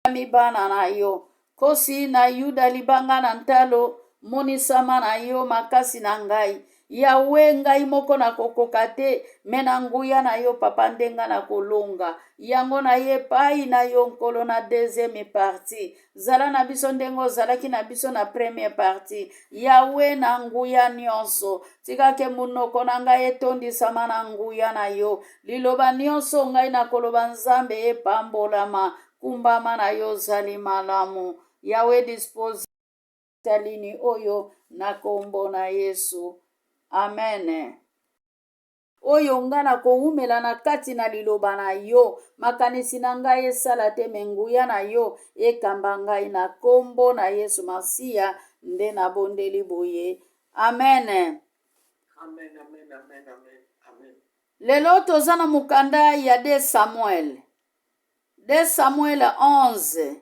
Bana na yo. Nkosi na Yuda, libanga na ntalo, monisama na yo makasi na ngai. Yawe, ngai moko nakokoka te, me na nguya na yo papa nde ngai nakolonga. Yango naye epai na yo Nkolo na deuxième partie. Zala na biso ndenge ozalaki na biso na première partie. Yawe na nguya nyonso, tika ke monoko na ngai etondisama na nguya na yo. Liloba nyonso ngai nakoloba Nzambe epambolama. Kumbama na yo ozali malamu. Yawe dispose lini oyo na kombo na Yesu. Amen. Oyo nga nakowumela na kati na liloba na yo. Makanisi na ngai esala te me nguya na yo ekamba ngai na kombo na Yesu Masiya nde nabondeli boye. Amen. Amen, amen, amen, amen, amen. Lelo toza na mokanda ya 2 Samuel. 2 Samuel 11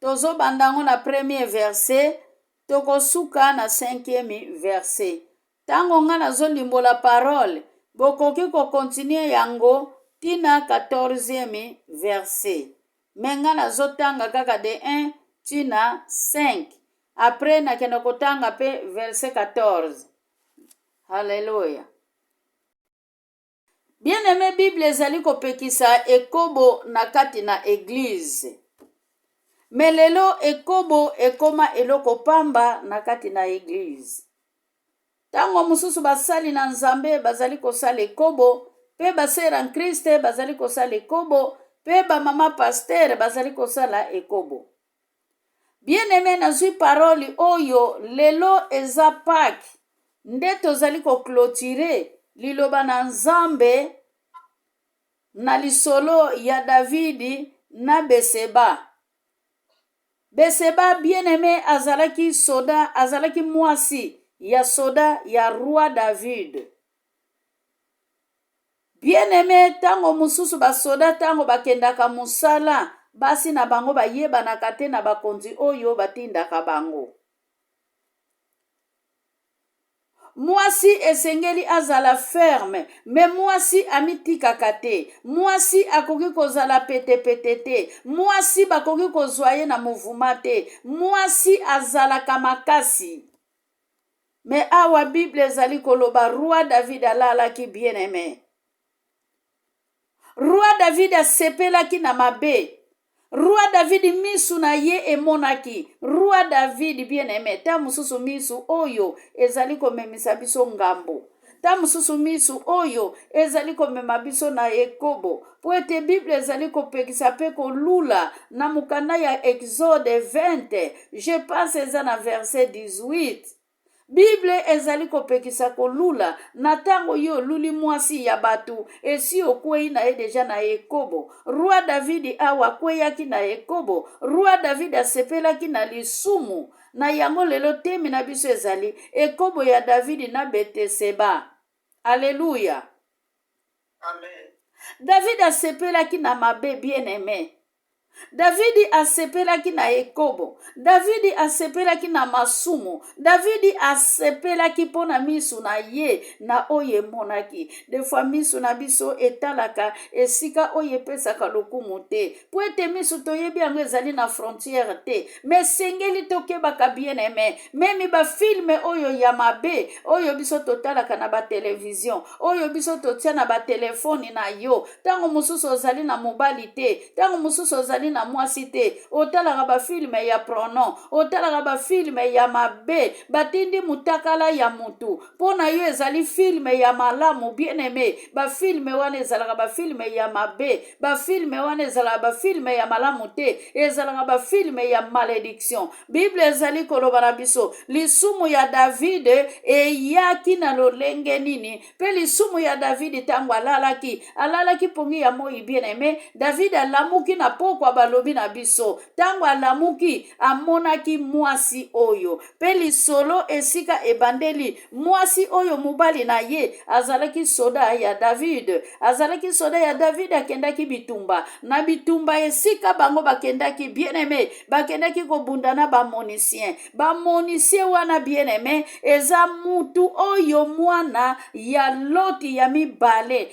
tozobanda yango na premier verset tokosuka na cinquième verset. Ntango nga nazolimbola parole bokoki kokontinue yango tina 14e verset. Me nga nazotanga kaka de 1 tina 5. Après nakende kotanga mpe verset 14. Haleluya. Bien aime Bible ezali kopekisa ekobo na kati na eglise. Me lelo ekobo ekoma eloko pamba na kati na eglise. Tango mosusu basali na Nzambe bazali kosala ekobo, pe ba sœur en Christ bazali kosala ekobo, pe ba mama pasteur bazali kosala ekobo. Bien aime nazwi parole oyo lelo eza Pâques nde tozali ko clôturer liloba na Nzambe na lisolo ya Davidi na Beseba. Beseba bien aime azalaki soda, azalaki mwasi ya soda ya roi David. Bien aime tango mosusu ba soda tango bakendaka mosala basi na bango bayebanaka te na bakonzi oyo batindaka bango. Mwasi esengeli azala ferme me mwasi amitikaka te. Mwasi akoki kozala petepete te. Mwasi bakoki kozwa ye na muvuma te. Mwasi azalaka makasi. Me awa Bible ezali koloba roi David alalaki bien aime. Roi David asepelaki na mabe. Roi David misu na ye emonaki. Roi David bien aime, ta mosusu misu oyo ezali komemisa biso ngambo. Ta mosusu misu oyo ezali komema biso na ekobo. Mpo ete Bible ezali kopekisa mpe kolula na mokanda ya Exode 20, je pense eza na verset 18. Bible ezali kopekisa kolula na ntango yo oluli mwasi ya bato esi okwei na ye deja na ekobo. Roi David awa akweyaki na ekobo. Roi David asepelaki na lisumu. Na yango lelo temi na biso ezali ekobo ya David na Beteseba. Aleluya. Amen. David asepelaki na mabe bien aime. Davidi asepelaki na ekobo. Davidi asepelaki na masumu. Davidi asepelaki mpo na misu na ye na oyo emonaki. Defwa misu na biso etalaka esika oyo epesaka lokumu te. Mpo ete misu toyebi yango ezali na frontière te. Me esengeli tokebaka bien aime. Meme ba filme oyo ya mabe oyo biso totalaka na ba television, oyo biso totia na ba telefoni na yo. Ntango mosusu ozali na mobali te, ntango mosusu ozali na mwasi te, otalaka ba filme ya prono, otalaka ba filme ya mabe, batindi mutakala ya mutu mpo na yo ezali filme ya malamu. Bien aime, ba filme wana ezalaka ba filme ya mabe, ba filme wana ezalaka ba filme ya malamu te, ezalaka ba filme ya malediction. Bible ezali koloba na biso lisumu ya David eyaki na lolenge nini, mpe lisumu ya David ntango alalaki, alalaki pongi ya moi. Bien aime, David alamuki na pokwa, balobi na biso ntango alamuki amonaki mwasi oyo, mpe lisolo esika ebandeli, mwasi oyo mobali na ye azalaki soda ya David, azalaki soda ya David, akendaki bitumba, na bitumba esika bango bakendaki, bien aime, bakendaki kobunda na bamonisien. Bamonisien wana, bien aime, eza mutu oyo mwana ya Loti ya mibale.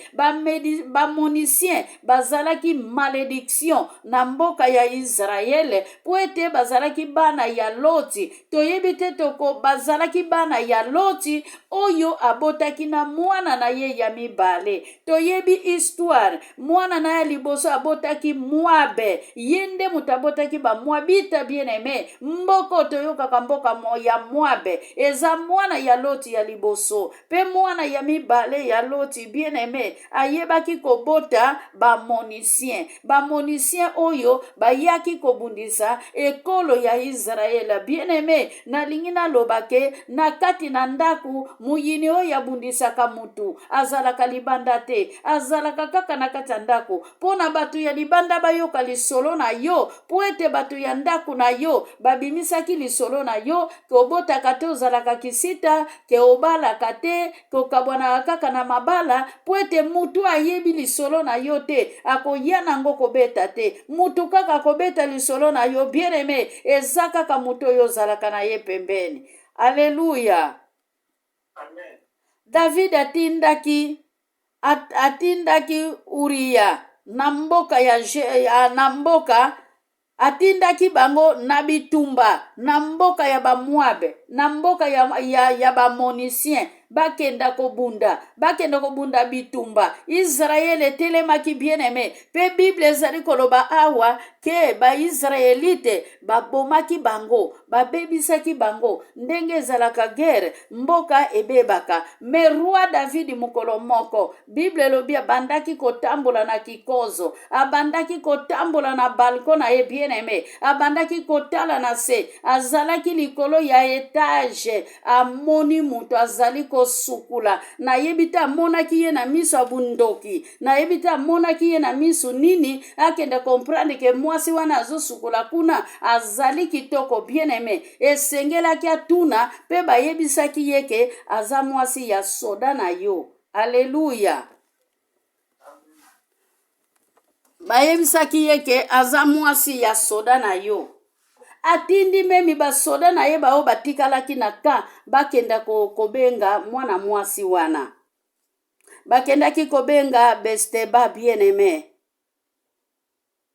Bamonisien bazalaki malediction na mboka ya Israele mpo ete bazalaki bana ya Loti. Toyebi te toko bazalaki bana ya Loti oyo abotaki na mwana na ye ya mibale. Toyebi histoire, mwana na ya liboso abotaki Moabe, ye nde moto abotaki ba Moabite bien aime. Mboka toyokaka mboka ya Moabe eza mwana ya Loti ya liboso. Mpe mwana ya mibale ya Loti bien aime ayebaki kobota bamonisien, bamonisien oyo bayaki kobundisa ekolo ya Israele. Bien aime, nalingi naloba ke na kati na ndako moyini oyo abundisaka mutu azalaka libanda te, azalaka kaka na kati ya ndako. Mpo na bato ya libanda bayoka lisolo na yo, mpo ete bato ya ndako na yo babimisaki lisolo na yo ke obotaka te, ozalaka kisita, ke obalaka te, ke okabwanaka kaka na mabala, mpo ete moto ayebi lisolo na yo te akoya nango kobeta te. Moto kaka akobeta lisolo na yo, bien aime, eza kaka moto oyo ozalaka na ye pembeni. Aleluya. Amen. David atindaki atindaki Uriya na mboka ya, na mboka atindaki bango na bitumba na mboka ya Bamoabe, na mboka ya, ya, ya Bamonisien, bakenda kobunda, bakenda kobunda bitumba. Israele etelemaki, bien aime, mpe Bible ezali koloba awa ke Baisraelite babomaki bango, babebisaki bango. Ndenge ezalaka guerre, mboka ebebaka. Me roi David mokolo moko, Bible elobi abandaki kotambola na kikozo, abandaki kotambola na balcon na ye, bien aime, abandaki kotala na se, azalaki likolo ya etage, amoni moto azali kosukula. Nayebi te amonaki ye na miso ya bundoki, nayebi te amonaki ye na miso nini, akende comprendre ke mwasi wana azosukola kuna azali kitoko. Bien aime, esengelaki atuna, mpe bayebisaki ye ke aza mwasi ya soda na yo. Aleluya. Bayebisaki ye ke aza mwasi ya soda na yo. Atindi memi basoda na ye baoyo batikalaki na ka bakenda kobenga mwana mwasi wana. Bakendaki kobenga Besteba, bien aime.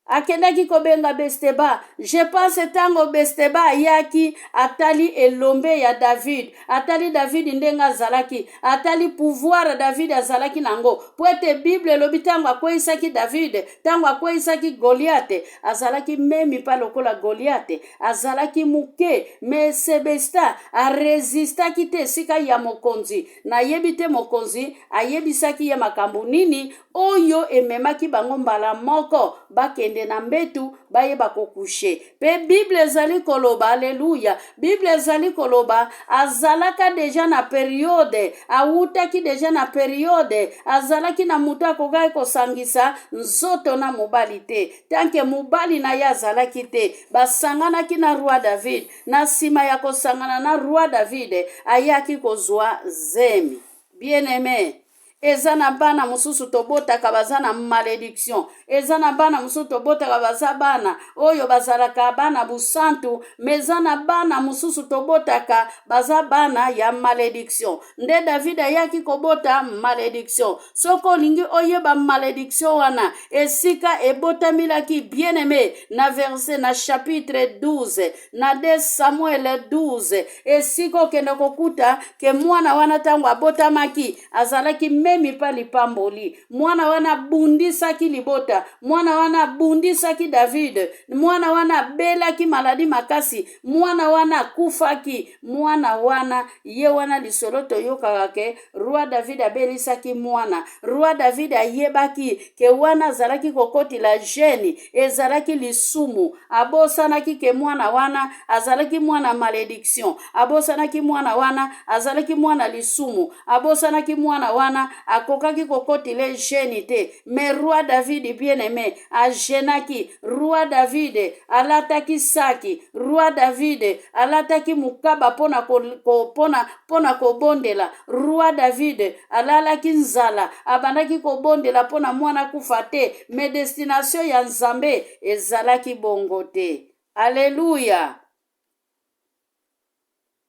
Akendaki kobenga Besteba. Je pense ntango Besteba ayaki, atali elombe ya David, atali David ndenge azalaki, atali pouvoir David azalaki nango, po ete Bible elobi ntango akweisaki David, ntango akweisaki Goliate, azalaki memi pa lokola Goliate, azalaki moke, mais Sebesta aresistaki te esika ya mokonzi. Nayebi te mokonzi ayebisaki ye makambo nini oyo ememaki bango mbala moko bakende na mbetu bayeba kokushe. Pe Bible ezali koloba, aleluya, Bible ezali koloba azalaka deja na periode, awutaki deja na periode, azalaki na moto akokaki kosangisa nzoto na mobali te, tanke mobali na ye azalaki te. Basanganaki na roi David. Na nsima ya kosangana na roi David, ayaki kozwa zemi. Bien-aime, eza na bana mosusu tobotaka baza na malediction, eza na bana mosusu tobotaka baza bana oyo bazalaka bana busantu, me eza na bana mosusu tobotaka baza bana ya malediction. Nde David ayaki kobota malediction. Soki olingi oyeba malediction wana esika ebotamilaki, bien aime, na verset na chapitre 12 na 2 Samuel 12, esika okende kokuta ke mwana wana ntango abotamaki azalaki memi pa lipamboli. Mwana wana abundisaki libota, mwana wana abundisaki David, mwana wana abelaki maladi makasi, mwana wana akufaki, mwana wana ye wana lisolo toyokaka ke roi David abelisaki mwana. Roi David ayebaki ke wana azalaki kokotila jeune ezalaki lisumu. Abosanaki ke mwana wana azalaki mwana malediction, abosanaki mwana wana azalaki mwana lisumu, abosanaki mwana wana akokaki kokotile jeune te. Mais roi David bien aimé agenaki. Roi David alataki saki, roi David alataki mokaba mpona ko, ko, mpona, mpona kobondela. Roi David alalaki nzala, abandaki kobondela mpona mwana akufa te, mais destination ya Nzambe ezalaki bongo te. Alleluia.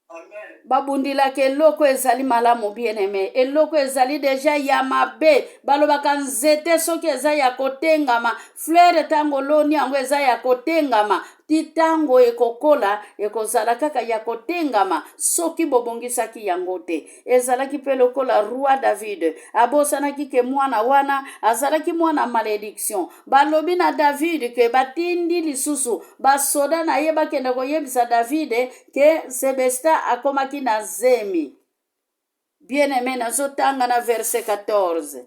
Amen. Babundilaka eloko ezali malamu, bien aime. Eloko ezali deja ya mabe. Balobaka nzete soki eza ya kotengama, fleur ntango oloni yango eza ya kotengama, ti ntango ekokola ekozala kaka ya kotengama soki bobongisaki yango te. Ezalaki mpe lokola roi David abosanaki ke mwana wana azalaki mwana malediction. Balobi na David ke batindi lisusu basoda na ye bakende koyebisa David ke Sebesta akomaki na zemi. Bien aime, nazotanga na verset 14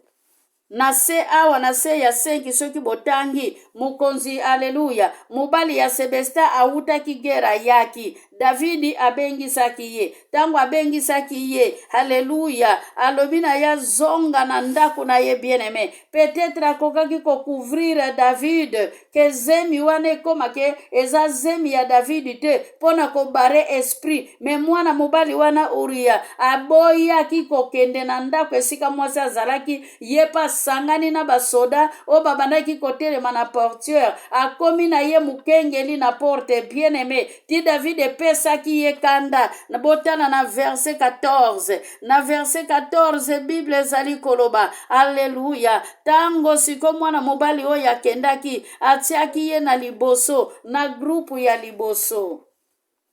na se awa, na se ya 5, soki botangi mokonzi, aleluya, mobali ya Sebesta awutaki gere, ayaki. Davidi abengisaki ye. Ntango abengisaki ye, aleluya, alobi na ye azonga na ndako na ye. Bien aime, peut-être akokaki kocouvrir David ke zemi wana ekoma ke eza zemi ya David te, mpo na kobare esprit. Me mwana mobali wana Uria aboyaki kokende na ndako esika mwasi azalaki. Ye mpe asangani na basoda oyo babandaki kotelema na portiere, akomi na ye mokengeli na porte. Bien aime, ti David epesaki ye kanda. Botala na verset 14. Na verset 14, Bible ezali koloba, aleluya, ntango siko mwana mobali oyo akendaki, atiaki ye na liboso, na groupe ya liboso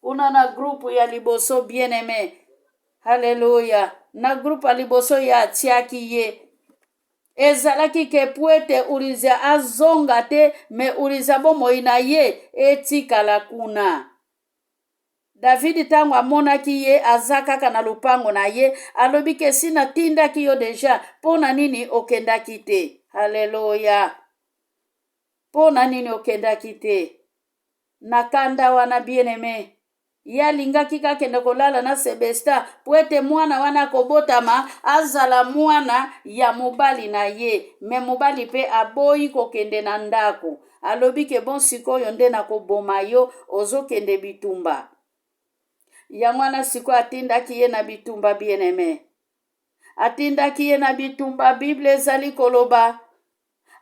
kuna, na groupe ya liboso, bien aime, aleluya, na groupe ya liboso ye atiaki ye. Ezalaki ke po ete Urizia azonga te, me Urizia bomoi na ye etikala kuna. David ntango amonaki ye aza kaka na lopango na ye, alobi ke si natindaki yo deja, mpo na nini okendaki te? Haleluya! Mpo na nini okendaki te? Na kanda wana, bien aime, ye alingaki kakende kolala na Sebesta mpo ete mwana wana akobotama azala mwana ya mobali na ye. Me mobali mpe aboyi kokende na ndako. Alobi ke bon, sikoyo nde nakoboma yo, ozokende bitumba. Yango wana sikoyo atindaki ye na bitumba, bien aime. Atindaki ye na bitumba. Bible ezali koloba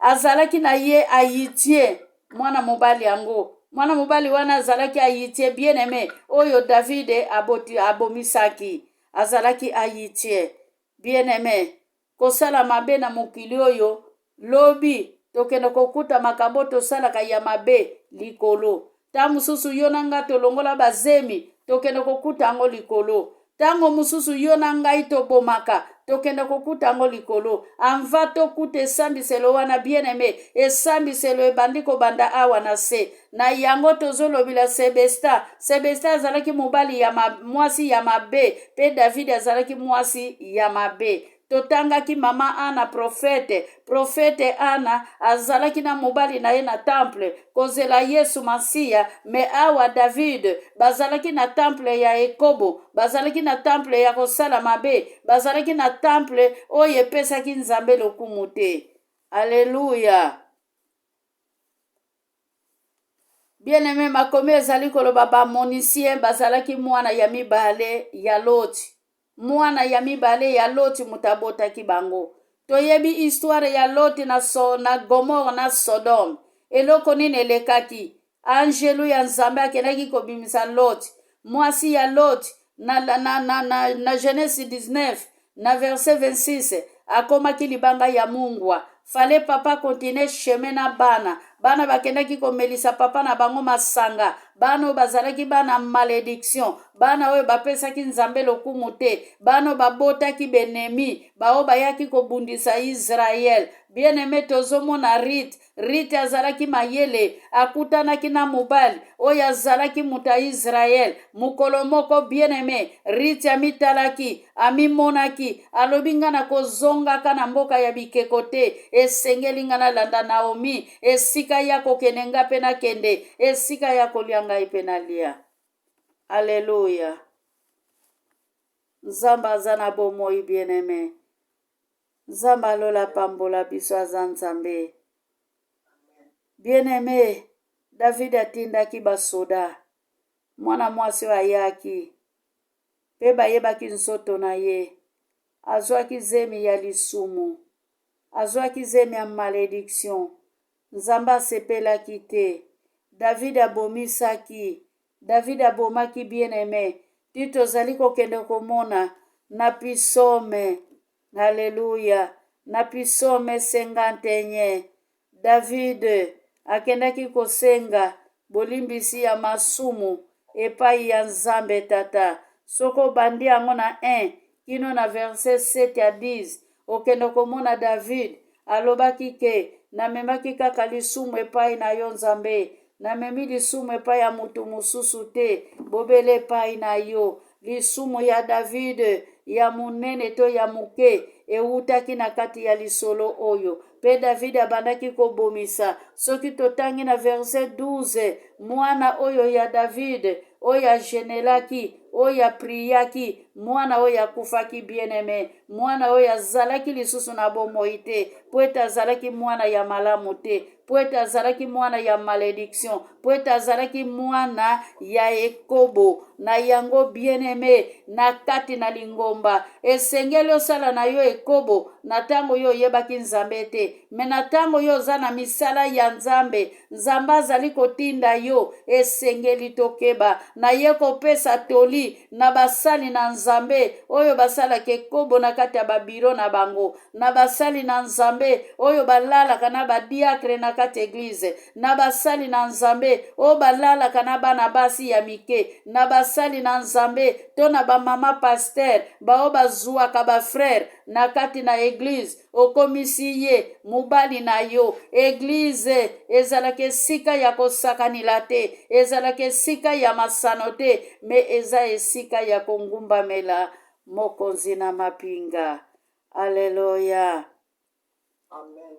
azalaki na ye ayitie mwana mobali yango. Mwana mobali wana azalaki ayitie, bien aime, oyo David aboti, abomisaki. Azalaki ayitie, bien aime. Kosala mabe na mokili oyo, lobi tokende kokuta makambo tosalaka ya mabe likolo. Ntango mosusu yo na ngai tolongola bazemi, tokende kokuta yango likolo. Ntango mosusu yo na ngai tobomaka, tokende kokuta yango likolo. Anva tokuta esambiselo wana, bien aime, esambiselo ebandi kobanda awa na se. Na yango tozolobela Sebesta. Sebesta azalaki mobali ya mwasi ya mabe, mpe David azalaki mwasi ya mabe. Totangaki mama Ana, profete. Profete Ana azalaki na mobali na ye na temple kozela Yesu Masiya. Me awa David bazalaki na temple ya ekobo, bazalaki na temple ya kosala mabe, bazalaki na temple oyo epesaki Nzambe lokumu te. Aleluya! Bien-aime, makomi ezali koloba bamonisien bazalaki mwana ya mibale ya Loti. Mwana ya mibale ya Loti moto abotaki bango. Toyebi histoire ya Loti na, so, na Gomore na Sodome. Eloko nini elekaki? Angelu ya Nzambe akendaki kobimisa Loti, mwasi ya Loti, na, na, na, na, na, na Genese 19 na verset 26, akomaki libanga ya mungwa. Fale papa continue chemin na bana. Bana bakendaki komelisa papa na bango masanga. Bana oyo bazalaki bana malediction, bana oyo bapesaki Nzambe lokumu te, bana oyo babotaki benemi, baoyo bayaki kobundisa Israel. Bien aime, tozomona Rite. Rite azalaki mayele, akutanaki na mobali oyo azalaki moto ya Israel. Mokolo moko, bien aime, Rite amitalaki, amimonaki, alobi nga nakozongaka na mboka ya bikeko te, esengeli nga nalanda Naomi, esika ya kokende nga mpe nakende, esika ya kolia ngai mpe nalia. Aleluya! Nzambe aza na bomoi, bien aime. Nzambe alola apambola biso, aza Nzambe. Bien aime, David atindaki basoda. Mwana mwasi oyo ayaki mpe bayebaki nzoto na ye. Azwaki zemi ya lisumu, azwaki zemi ya malediction. Nzambe asepelaki te. David abomisaki, David abomaki, bien aime. Ti tozali kokende komona na pisome, aleluya, na pisome 51, David akendaki kosenga bolimbisi ya masumu epai ya Nzambe Tata. Soki obandi yango na 1 kino na verset 7 ya 10, okende komona David alobaki ke namemaki kaka lisumu epai na yo Nzambe, namemi lisumu epai ya moto mosusu te, bobele epai na yo. Lisumu ya David ya monene to ya moke ewutaki na kati ya lisolo oyo. Mpe David abandaki kobomisa. Soki totangi na verset 12, mwana oyo ya David oyo ajenelaki, oyo apriaki, mwana oyo akufaki bien-aime, mwana oyo azalaki lisusu na bomoi te, mpo ete azalaki mwana ya malamu te, mpo ete azalaki mwana ya malediction, mpo ete azalaki mwana ya ekobo. Na yango bien-aime, na kati na lingomba esengeli osala na yo ekobo na ntango yo oyebaki Nzambe te, me na ntango yo oza na misala ya Nzambe, Nzambe azali kotinda yo, esengeli tokeba. Naye kopesa toli na basali na Nzambe oyo basalaka ekobo na kati ya babiro na bango, na basali na Nzambe oyo balalaka na badiakre na kati ya eglize, na basali na Nzambe oyo balalaka na bana basi ya mike, na basali na Nzambe to na bamama pasteur baoyo bazuaka bafrere na kati na eglize. Okomisi ye mobali na yo. Eglize ezalaka esika ya kosakanila te, ezalaka esika ya masano te, me eza esika ya kongumbamela Mokonzi na mapinga. Aleluya. Amen.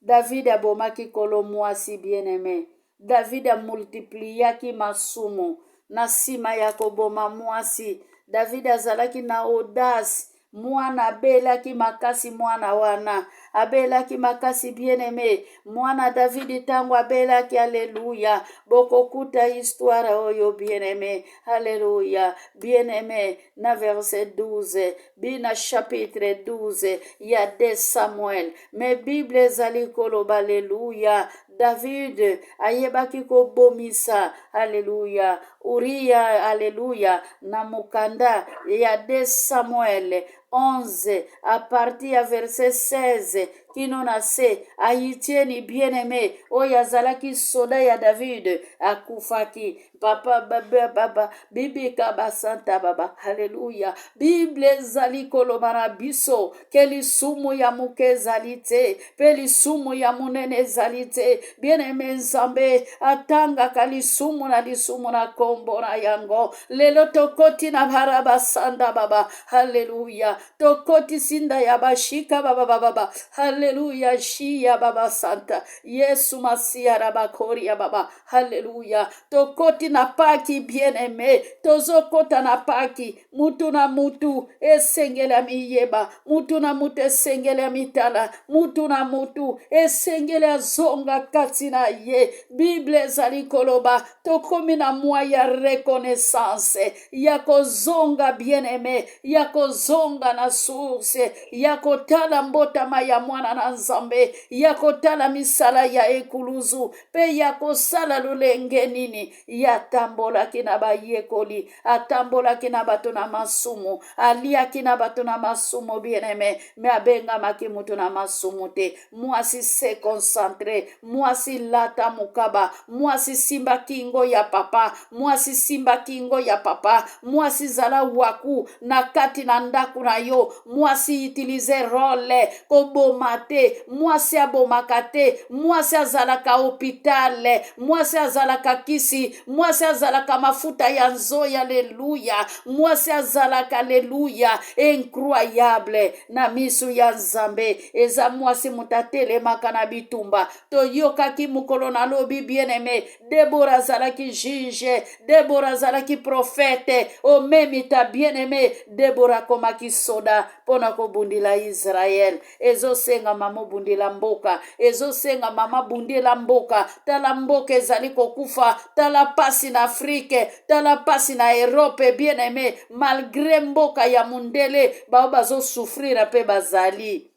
David abomaki kolo mwasi bien-aime. David amultipliaki masumu na nsima ya koboma mwasi. David azalaki na audace. Mwana abelaki makasi, mwana wana abelaki makasi bien-aime. Mwana David ntango abelaki, aleluya, bokokuta histoire oyo bien-aime, aleluya, bien-aime na verset 12 bina chapitre 12 ya 2 Samuel. Me Bible ezali koloba, aleluya, David ayebaki kobomisa, aleluya, Uria, aleluya, na mokanda ya 2 Samuel 11 à partir ya verset 16 kino na se. Ayitieni bien-aimé oyo azalaki soda ya David akufaki. Papa baba baba bibika basanta baba, haleluya. Bible ezali koloba na biso ke lisumu ya moke ezali te mpe lisumu ya monene ezali te. Bien-aimé, Nzambe atangaka lisumu na lisumu na kombo na yango. Lelo tokoti na barabasanda baba, haleluya, tokoti sinda ya bashika baba baba, haleluya, shia baba santa Yesu Masiya rabakoria baba, haleluya. Tokoti na paki bien-aimé, tozokota na paki. Mutu na mutu esengeli amiyeba, mutu na mutu esengeli amitala, mutu na mutu esengeli azonga kati na ye. Bible ezali koloba tokomi na mwa ya reconnaissance ya kozonga bien-aimé, ya kozonga na source, ya kotala mbotama ya mwana na Nzambe, ya kotala misala ya ekuluzu, mpe ya kosala lolenge nini ye atambolaki na bayekoli, atambolaki na bato na masumu, aliaki na bato na masumu bien-aimé, me abengamaki moto na masumu te. Mwasi se concentre, mwasi lata mokaba, mwasi simba kingo ya papa, mwasi simba kingo ya papa, mwasi zala waku na kati na ndako na yo, mwasi utilize role, koboma te, mwasi abomaka te, mwasi azalaka hopital, mwasi azalaka kisi, mwasi azalaka mafuta ya nzoyi, aleluya, mwasi azalaka, aleluya, incroyable na miso ya Nzambe. Eza mwasi moto atelemaka na bitumba. Toyokaki mokolo na lobi bien-aimé, Debora azalaki juge, Debora azalaki prophète. Omemita bien-aimé, Debora akomaki soda mpona kobundela Israel. Ezosenga mama obundela mboka, ezosenga mama bundela mboka. Tala mboka ezali kokufa, tala pasi na Afrike, tala pasi na Europe bien-aimé, malgré mboka ya mundele bao bazosouffrir mpe bazali.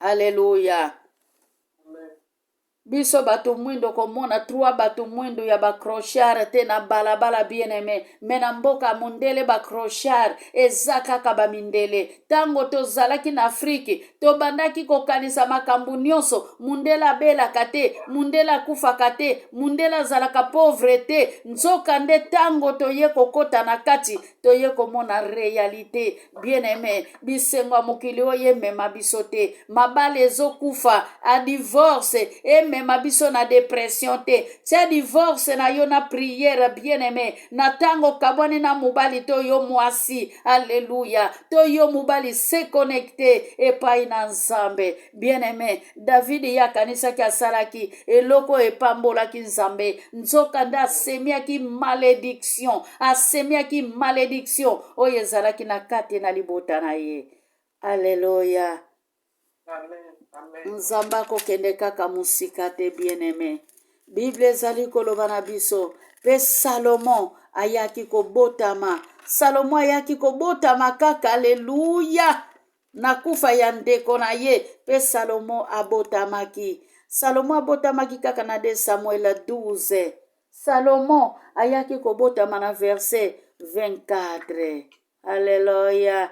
Alleluya. Amen. Biso bato mwindo komona trois bato mwindo ya bacrochard te na balabala, bien aime. Me na mboka mondele bacrochard eza kaka bamindele. Ntango tozalaki na Afriki, tobandaki kokanisa makambo nyonso: mundele abelaka te, mundele akufaka te, mundele azalaka pauvre te. Nzoka nde ntango toye kokɔta na kati, toye komona réalité, bien aime. Bisengo ya mokili oyo emema biso te. Mabala ezokufa, a divorce emema biso na dépression te. Tia divorce na yo na prière, bien aime. Na ntango okabwani na mobali to yo mwasi, alleluya, to yo mobali, se connecte epai na Nzambe, bien aime. David ye akanisaki asalaki eloko oyo epambolaki Nzambe, nzoka nde asemiaki malédiction, asemiaki malédiction oyo ezalaki na kati na libota na ye. Alleluya. Nzambe akokende kaka mosika te, bien aime. Bible ezali koloba na biso mpe Salomo ayaki kobotama. Salomo ayaki kobotama kaka, aleluya, na kufa ya ndeko na ye. Mpe Salomo abotamaki, Salomo abotamaki kaka na 2 Samuel 12. Salomo ayaki kobotama na verset 24. Alleluya.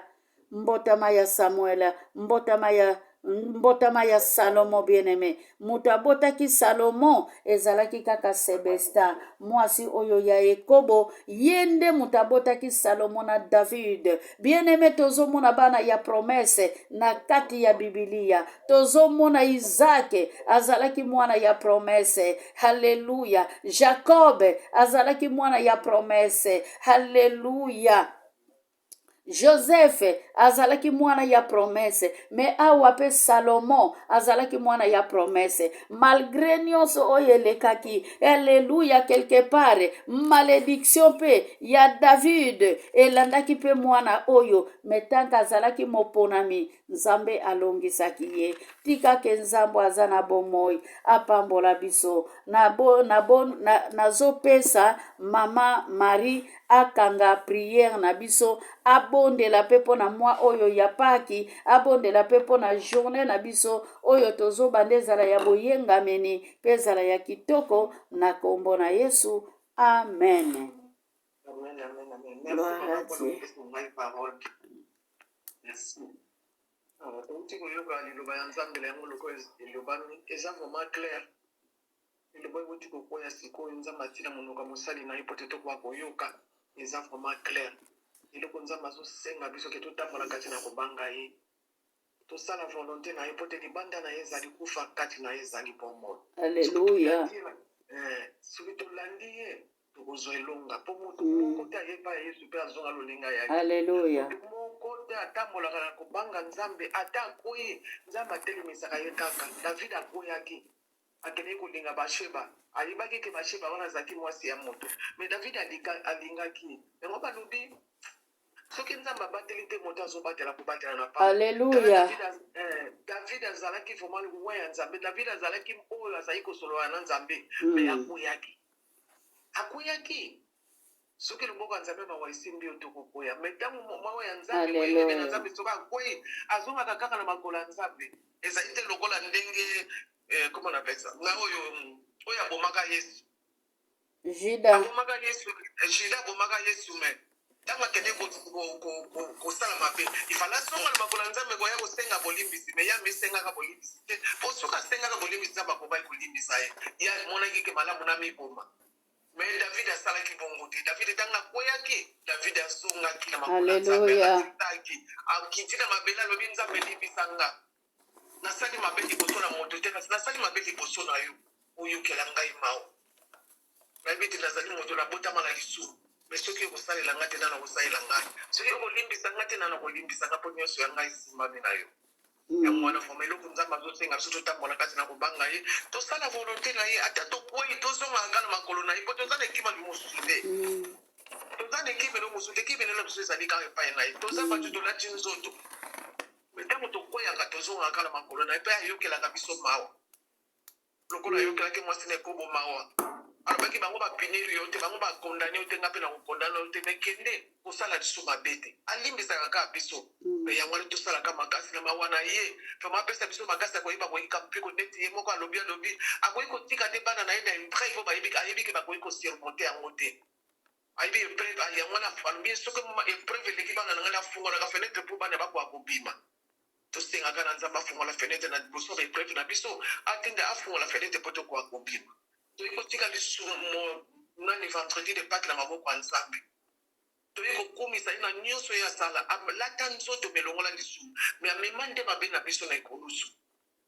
Mbotama ya Samuel, mbotama ya Salomo, bien-aimé. Moto abotaki Salomo ezalaki kaka Sebesta, mwasi oyo ya ekobo. Ye nde moto abotaki Salomo na David, bien-aimé. Tozomona bana ya promesse na kati ya Bibilia. Tozomona Izake azalaki mwana ya promesse, halleluya. Jacob azalaki mwana ya promesse, halleluya. Joseph azalaki mwana ya promesse. Me awa mpe Salomo azalaki mwana ya promesse. Malgré nyonso oyo elekaki, alleluya, quelque part malédiction mpe ya David elandaki mpe mwana oyo. Me tanke azalaki moponami, Nzambe alongisaki ye. Tikake Nzambe aza na bomoi apambola biso. Nazopesa na, mama Marie akanga prière na biso, abondela mpe mpo na mwa oyo ya Pâques, abondela mpe mpo na journée na biso oyo tozobanda, ezala ya boyengameni mpe ezala ya kitoko na nkombo na Yesu. Amen. Amen, amen, amen. Gloire à Dieu. Merci. Outi koyoka liloba ya Nzambe na yango lokola elobami, eza vraiment clair. Liloba euti kokwea sikoyo, Nzambe atina monoko ya mosali na ye po te tokoka koyoka, eza vraiment clair. Eloko Nzambe azosenga biso ke totambola kati na kobanga ye, tosala volonté na ye, po te libanda na ye ezali kufa, kati na ye ezali bomoi. Alleluya. Soki tolandi ye, tokozwa elonga, mpo moto moko te ayeba ya Yesu mpe azonga lolinga ya Alleluya. Moto moko te atambolaka na kobanga Nzambe, ata akwei, Nzambe atelemisaka ye kaka. David akweyaki, akendeki kolinga Basheba. Ayebaki ke Basheba wana azalaki mwasi ya moto, mais David alingaki yango. Balobi soki Nzambe abateli te, moto azobatela kobatela na pamba. Alleluya. David azalaki vraiment loin ya Nzambe. David azalaki oyo azali kosolola na Nzambe, mais akweyaki, akweyaki. Soki loboko ya Nzambe mawa esimbi yo, tokokwea. Mais ntango mawa ya Nzambe boyebebe na Nzambe, soki akwei, azongaka kaka na makolo ya Nzambe. Ezali te lokola ndenge, comment on appelle ça, na oyo abomaka Yesu. Juda. Abomaka Yesu, Juda abomaka Yesu. Mais ntango akende kosala mabe, ifala azonga na makolo ya Nzambe koya kosenga bolimbisi. Mais ye amisengaka bolimbisi te, po soki asengaka bolimbisi, Nzambe akobaki kolimbisa ye. Ye amonaki ke malamu na miboma. Mais David asalaki bongo te. David, ntango akweyaki, David azongaki na makolo ya Nzambe. Alleluya. Akitaki, akiti na mabele, alobi: "Nzambe, limbisa nga, nasali mabe liboso na moto te, kasi nasali mabe liboso na yo. Oyokela ngai mawa. Nayebi te nazali moto nabotama na lisumu. Mais soki okosalela ngai te, nana kosalela ngai? Soki okolimbisa ngai te, nana kolimbisa ngai? Mpo nyonso ya ngai esimbami na yo." Yango wana vraiment eloko Nzambe azosenga biso: totambola kati na kobanga ye, tosala volonté na ye. Ata tokwei, tozongaka kaka na makolo na ye, mpo toza na ekimelo mosusu te. Toza na ekimelo mosusu te. Ekimelo na biso ezali kaka epai na ye. Toza bato, tolati nzoto, mais ntango tokweyaka, tozongaka kaka na makolo na ye, mpe ayokelaka biso mawa lokola ayokelaki mwasi na ekobo mawa. Alobaki bango bapini. bapunir yo te, bango bacondamner yo te, nga mpe na kocondamner yo te, mais kende kosala lisusu mabe te. Alimbisaka kaka biso. Mais yango wana tosalaka makasi na mawa na ye. Vraiment, apesa biso makasi ya koyeba koyika mpiko. Neti ye moko alobi, alobi akoki kotika te bana na ye na épreuve oyo bayebi, ayebi ke bakoki kosurmonter yango te. Ayebi épreuve yango wana. Alobi soki épreuve eleki bana na ngai, nafungolaka fenêtre mpo bana bakoka kobima. Tosengaka na Nzambe afungola fenêtre na liboso ya baépreuve na biso, atinda afungola fenêtre mpo tokoka kobima. Toyei kotika lisusu nani, vendredi de Pâques, na maboko ya Nzambe. Toyei kokumisa ye na nyonso oyo asala. Alata nzoto, melongola lisumu, mais amema nde mabe na biso na ekolusu.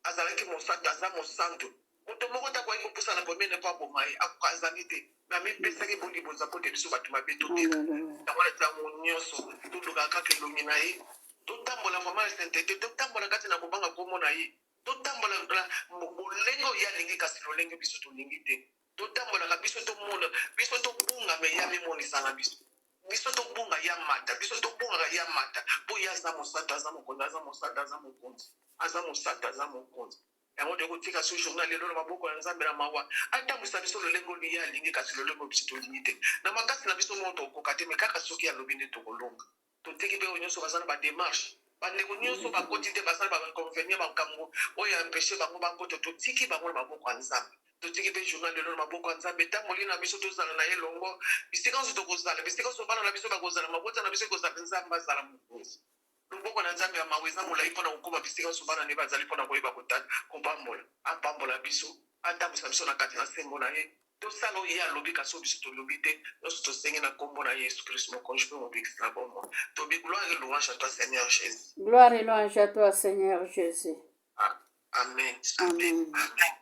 Azalaki mosantu, aza mosantu. Moto moko te akoki kopusana pembeni mpo aboma ye, azali te. Mais amipesaki bolibonza mpo te biso bato mabe tobika. Yango wana, ntango nyonso tolukaka kaka elongi na ye, totambola vraiment ya sainteté, totambola kati na kobanga komona ye, totambola bolenge oyo ye alingi, kasi lolenge biso tolingi te. Totambolaka biso tomona, biso tobunga, mais ya mimonisa na biso. Biso tobunga, ya mata. Biso tobungaka, ya mata, mpo ye aza mosantu, aza mokonzi, aza mosantu, aza mokonzi, aza mosantu, aza mokonzi. Yango tokotika so journée lelo na maboko ya Nzambe na mawa, atambwisa biso lolenge oyo ye alingi, kasi lolenge oyo biso tolingi te. Na makasi na biso moko tokokoka te, mais kaka soki alobi nde tokolonga. Totiki mpe oyo nyonso baza na badémarche, bandeko nyonso bakoti te, basala bainconvénient, makambo oyo empêche bango bakota. Totiki bango na maboko ya Nzambe. Totiki mpe journée lelo na maboko ya Nzambe. Etamboli na biso, tozala na ye elongo bisika nyonso tokozala, bisika nyonso bana na biso bakozala, mabota na biso ekozala. Nzambe azala mokonzi. Loboko na Nzambe ya mawa eza molai mpona kokóma bisika nyonso bana nde bazali, mpona koyeba kopambola. Apambola biso, atambwisa biso na kati na sembo na ye. Tosala oyo ye alobi, kasi oyo biso tolobi te. Nyonso tosengi na nkombo na Yesu Kristo, mokonzi mpe mobikisi na bomoi. Tobi gloire et louange à toi, Seigneur Jésus. Gloire et louange à toi, Seigneur Jésus. Ah, amen. Amen. Amen.